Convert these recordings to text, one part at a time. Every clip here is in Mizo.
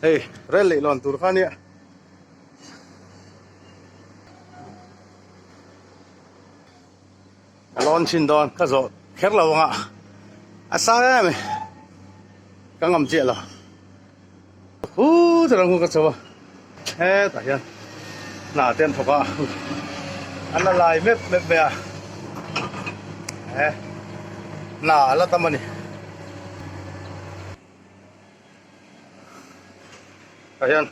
Hei rel leihlawn tur kha nia. Ka lawn thin dawn ka zawh kher lo anga a sang em mai ka ngam chiah lo khut rang ka chho a hetah hian hna te an thawk a an la lai mep mep mai a he hna a la tam a ni. Tah hian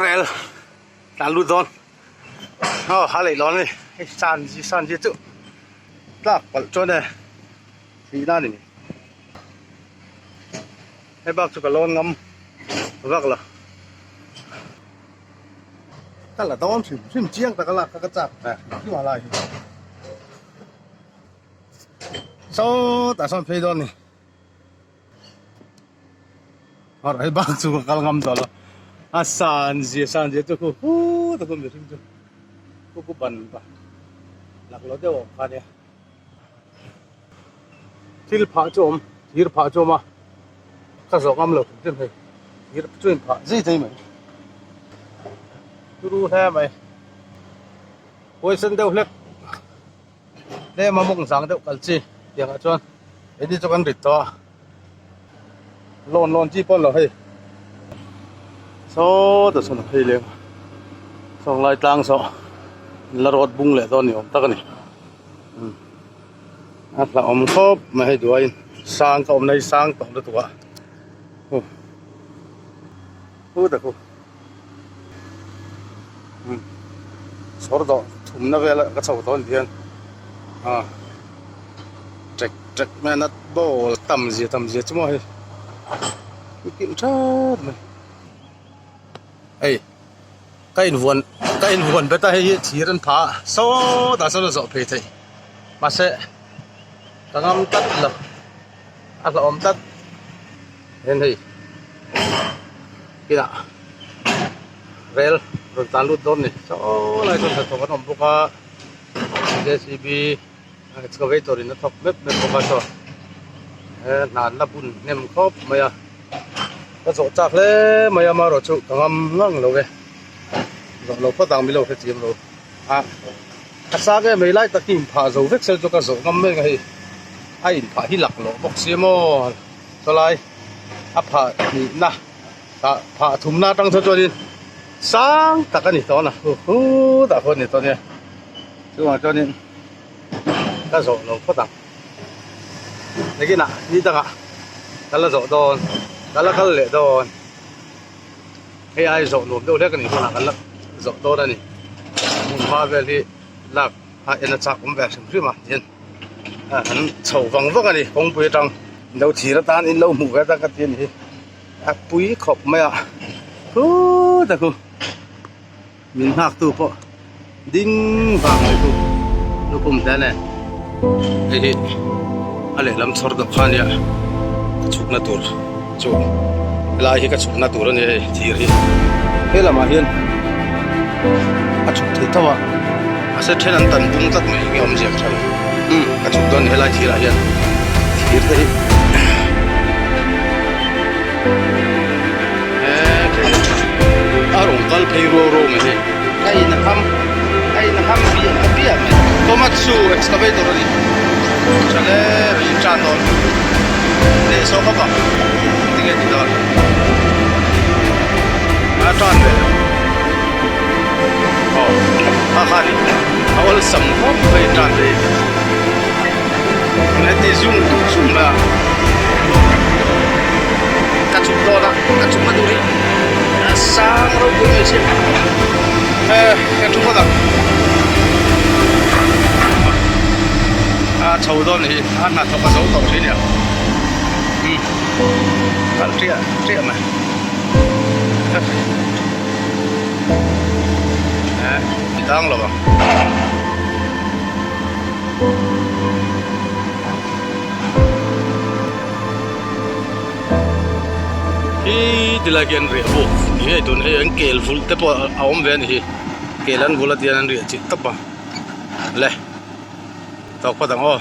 rel tlan lut dawn aw ha lei lawn a ni hei sanji sanji chu tlak palh chuan e thih na a ni hei bak chu ka lawn ngam vak lo ka la dawn hrim hrim chiang taka lak kha ka chak ve hrim hrim a lai hi sawtah sawn phei dawn a ni. A rai bak chu ka kal ngam tawh lo a san zia san zia chu khu hut a khu mihring chu khu khu ban pa lak lo deuh a awm kha nia thil phah chu a awm thir phah chu a awm a ka zawh ngam lo hrim hrim hei thir chu in phah zui thei mai turu hle mai huaisen deuh hlek. Tlem a mawng zang deuh kal chi tiang ah chuan heti chu kan rit tawh a lawn lawn chi pawh a ni lo hei sawtah sawn a phei leng a sawn lai tlang saw la rawt bung leh dawn ni awm tak a ni a hlauhawm khawp mai hei duaiin sang ka awmna hi sang tawh lutuk a hu ta khu. Chhawr dawh thumna vel ka chho dawn hian ah trek trek mai a nut ball tam zia tam zia chu maw hei i kilh that mai hei ka invuan ka invuan bet a hei hi thir an pha a sawtah sawn a zawh phei theih mahse ka ngam tlat lo a hlauhawm tlat hen hei kinah rel rawn tlan lut dawn a ni saw lai chuan hnathawk an awm bawk a J C B excavator in a thawk mep mep bawk a saw he hna an la bun hnem khawp mai a ka zawh chak hle mai a amaherawhchu ka ngam ngang lo e zawh lo phawt ang milo hrethiam lo a a sang em mai lai tak hi inphah zo vek sel chu ka zawh ngam mek a hei a inphah hi laklawh bawk si maw chawlai a phah hnihna ah phah thumna atang saw chuanin sang tak a ni tawn a hu hutah pawh a ni tawn nia chungah chuanin ka zawh lo phawt ang nakinah ni dangah ka la zawh dawn ka la kal leh dawn hei ai zawh nuam deuh hlek a nih hunah kan la zawh dawn a ni hmun hma vel hi lak a en a chak awm ve hrim hrim a tihian an chho vang vang a ni kawngpui atang lo thir atan in lo hmuh ve atan ka ti a ni hi a pui khawp mai a khutah khu min nghak tu pawh ding vang mai khu lukhum hle a ni hei hi a lehlam chhawr deuh kha a nia ka chhukna tur chu helai hi ka chhukna tur a ni hei thir hi he lamah hian a chhuk thei tho a mahse then an tan bung tlat mai enge awmzia ka hrelo umm ka chhuk dawn a ni helai thirah hian thir te hi a rawn kal phei ruau ruau mai hei a in a kham a in a kham piah piah mai Komatsu excavator a ni tha hle mai in tan dawn leh saw khawp ang tinge ti dawn a tan ve aw a kha ni a awlsam khawp mai in tan ve heti zum zum mai a ka chhuk dawn a ka chhuk na tur hi a sang ropui mai si e ka thu phawt ang a chho dawn hi a hnathawk a zo tawh thin nia umm kal triah triah mai e ti tang lo ang. Hi tilai khi an riah bawk ni hei tun hei an kel vulh te pawh a awm ve a ni hi kel an vulh a tihian an riah chilh tawp a le tawk phawt ang aw.